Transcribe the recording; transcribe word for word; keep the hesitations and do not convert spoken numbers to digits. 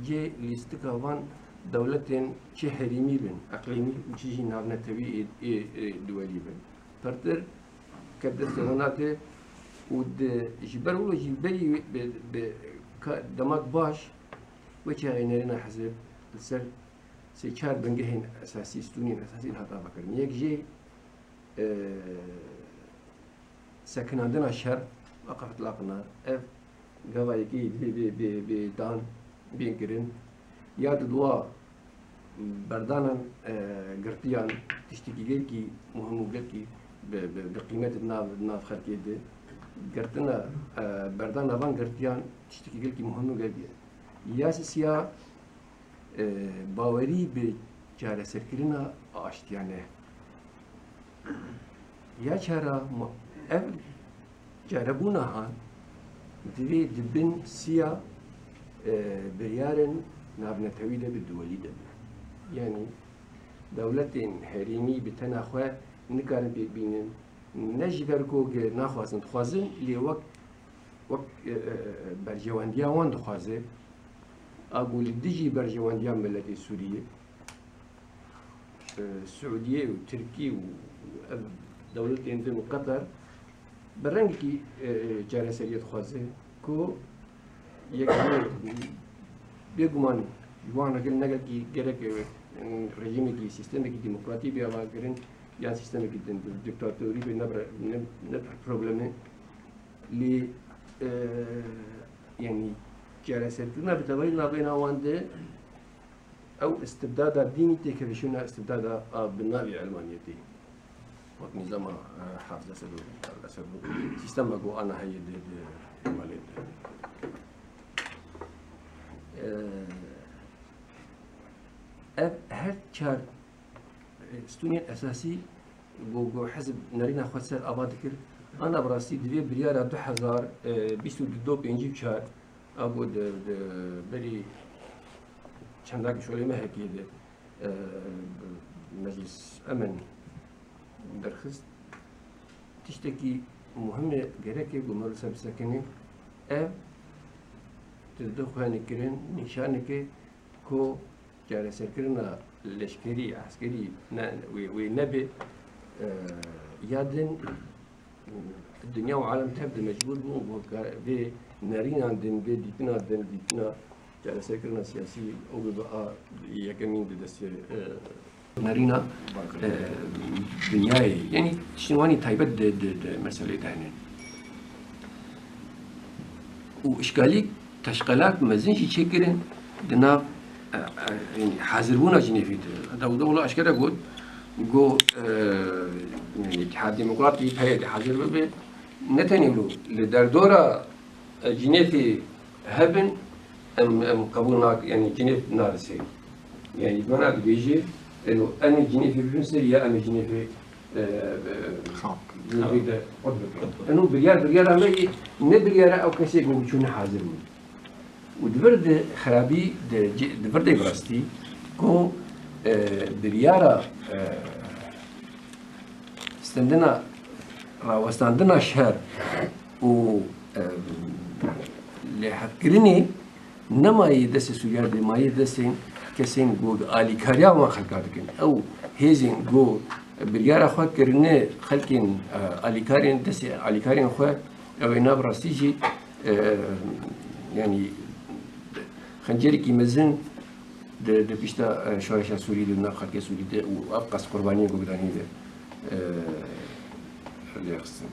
Cê lîstika van dewletên çi herêmî bin, eqlîmî û çi jî navnetewî ê, ê, ê duwelî bin. Pirtir ket destê wan nate û di, ji ber wilo jî berî bi, bi ka-, demek baş wê çaxê nerîna hizib li ser sê çar bingehên esasî, stûnên esasî hata vekirin. Yek jê, e, sekinandina şer, waqif itlaqina, ev gava yekê divê bê, bê, bê dan, bê kirin. Ya di dua berdanan, e, girtiyan, tiştekî gelkî muhim û gelkî bi, bi, bi qîmet di nav, di nav xelkê de. Girtina, e, berdana van girtiyan tiştekî gelkî muhim û gelkî. Ya sisiya, e, bawerî bi çareserkirina aştiyane. Ya çara ma-, ev çarebûna han divê di bin siya, e, biryarên navnetewî de bi duwelî de be. Yanî dewletên herêmî bi tena xwe nikarin pêk bînin, ne ji ber ku ge-, naxwazin, dixwazin, lê wek, wek, e, e, e, berjewendiya wan dixwaze, a ku li dijî berjewendiya miletê Sûriyê, e, Siûdiyê û Tirkî û ev dewletên din û Qeter bi rengekî, e, çareseriyê dixwaze ku yek bêguman ji wan re gel-, ne gelkî gerek, e, rejîmekî, sîstemekî demokratî bê avakirin yan sîstemekî din, diktatorî bê, ne bi re-, ne, ne bi probleme. Lê, e, yanî çareserkirina bi tevahî navbeyna wan de ew istibdada dînî têkevişîna istibdada a bi navê Elmaniyetê. Wek nîzama, e, Hafız Esed û Esed û sîstema ku ana heye di, di Kemalê de. E, ev her çar, e, stûnên esasî ku, ku hizb nerîna xwe ser ava dikir, ana bi rastî divê biryara du hezar bîst û du pêncî û çar a ku di, di berî çendakî şolê mehekê de, e, Meclis Emin derxist. Tiştekî muhim e, gerek e ku me li ser bisekinê. Ev, tu dixwînî kirin, nîşaneke ku çareserkirina leşkerî, eskerî ne, wê, wê nebe, e, ya din dinya û alem tev de mecbûr bûn ku ka-, vê nerînan din, vê dîtina din, dîtina çareserkirina siyasî û bi a yekemîn di destê, e, nerîna, e, dinyayê. Yanî tiştên wanî taybet di, di, di meseleyê de hene. Û îşgalî teşqelak mezin jî çêkirin di nav, e, e, yanî hazirbûna Cinêvê de. Heta wilo eşkere got, got, e, yanî Îtîhad Demokratî, P Y D hazir bibe, ne tenê wilo, li derdora, e, Cinêvê hebin, em, em qebûl nak-, yanî Cinêv narise. Yanî bana dibêje, eno, em ê Cinêvê bibin ser ya em ê Cinêvê, e, e, Xap. Cinêvê de qut bikin. Eno biryar, biryara me yê, ne biryara ew kesê ku çûne hazir bûn. Û di vir de xerabî, di ci-, di vir de bi rastî ku, e, biryara, e, stendina, rawestandina şer û, e, lêhevkirinê nemayê destê Sûriya de, mayê destên kesên ku alîkariya wan xelka dikin. Ew hêzên ku biryara xwe kirine xelkên, e, alîkarên destê alîkarên xwe, ew ê nav rastî jî, e, yanî xencerekî mezin di, di pişta, e, şoreşa Sûrî de, nav xelkê Sûrî de û ev qas qurbaniyên ku giranî de, e, lê xistin.